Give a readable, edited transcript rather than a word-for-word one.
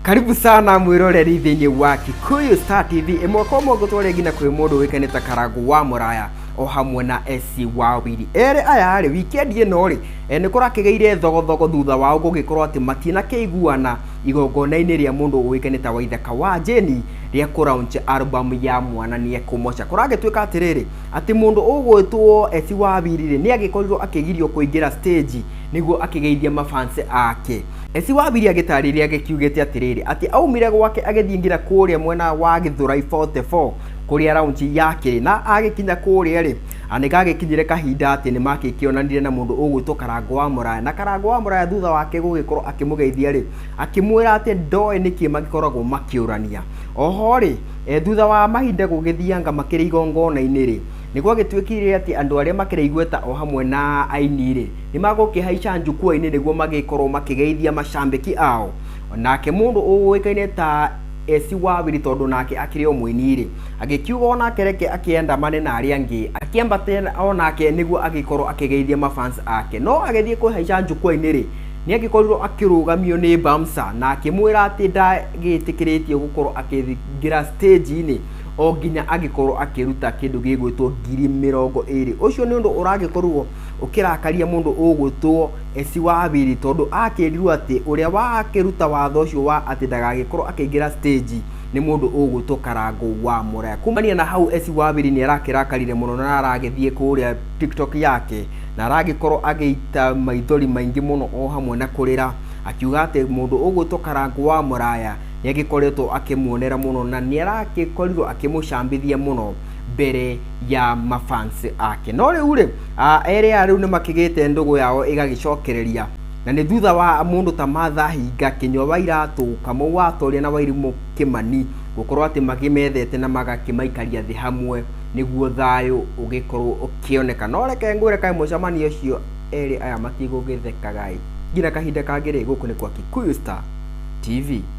Karibu sana mwiroreri thĩinĩ wa Kikuyu Star TV. Ĩmwe kwa ĩmwe ngũtware nginya kwĩ mũndũ ũĩkaine ta Karangũ wa Mũraya o hamwe na SC wa Wili. Erĩ aya rĩ, weekend ĩno rĩ, nĩ kũrakĩgĩire thogothogo thutha wao gũgĩkorwo atĩ matinakĩiguana igongona-inĩ rĩa mũndũ ũĩkaine ta Waithaka wa Jane rĩa kũ launch album ya Mwana Nĩekũmoca. Kũragĩtuĩka atĩrĩrĩ, atĩ mũndũ ũgwĩtwo SC wa Wili rĩ, nĩ agĩkorirwo akĩgirio kũingĩra stage nĩguo akĩgeithie mafans ake. Esi Wabiri agĩtarĩria agĩkiugĩte atĩrĩrĩ, atĩ aumire gwake agĩthiĩ nginya kũrĩa mwena wa Gĩthũrai 44 kũrĩa lounge yakĩrĩ, na agĩkinya kũrĩa rĩ, nĩ gagĩkinyire kahinda atĩ nĩ makĩkĩonanire na mũndũ ũgwĩtwo Karangũ wa Mũraya, na Karangũ wa Mũraya thutha wake gũgĩkorwo akĩmũgeithia rĩ, akĩmwĩra atĩ ndoĩ nĩkĩ magĩkoragwo makĩũrania. Oho rĩ, thutha wa mahinda gũgĩthianga makĩrĩ igongona-inĩ rĩ, nĩ gwagĩtuĩkire atĩ andũ arĩa makĩrĩ igweta o hamwe na aini rĩ, nĩ magũkĩhaica njukua-inĩ nĩguo magĩkorwo makĩgeithia macambĩki ao. Nake mũndũ ũĩkaine ta Esi Wawiri tondũ nake akĩrĩ o mũini rĩ, agĩkiuga onake reke akĩandamane na arĩa angĩ, akĩambate onake nĩguo agĩkorwo akĩgeithia mafans ake. No agĩthiĩ kũhaica njukua-inĩ rĩ, nĩ agĩkorirwo akĩrũgamio nĩ bouncer na akĩmwĩra atĩ ndagĩtĩkĩrĩtio gũkorwo akĩingĩra stage-inĩ o nginya agĩkorwo akĩruta kĩndũ gĩgwĩtwo 20,000. Ũcio nĩ ũndũ ũragĩkorwo ũkĩrakaria mũndũ ũgwĩtwo Esi Wabiri tondũ akĩrirwo atĩ ũrĩa wakĩruta watho ũcio wa atĩ ndagagĩkorwo akĩingĩra stage nĩ mũndũ ũgwĩtwo Karangũ wa Mũraya. Kumania na hau Esi Wabiri nĩ arakĩrakarire mũno na aragĩthiĩ kũrĩa TikTok yake na aragĩkorwo agĩita maithori maingĩ mũno o hamwe na kũrĩra, akiuga atĩ mũndũ ũgwĩtwo Karangũ wa Mũraya nĩ agĩkoretwo akĩmuonera mũno na nĩ arakĩkorirwo akĩmũcambithia mũno mbere ya mafans ake. No rĩu rĩ, erĩ aya rĩu nĩ makĩgĩte ndũgũ yao ĩgagĩcokereria, na nĩ thutha wa mũndũ ta Martha Hinga, Kĩnyua wa Iratũ, Kamau wa Toria na Wairimũ Kĩmani gũkorwo atĩ makĩmethete na magakĩmaikaria thĩ hamwe nĩguo thayũ ũgĩkorwo ũkĩoneka. No reke ngwĩre kaĩ mũcemanio ũcio erĩ aya matigũgĩthekaga ĩ. Nginya kahinda kangĩ rĩ, gũkũ nĩ kwa Kikuyu Star TV.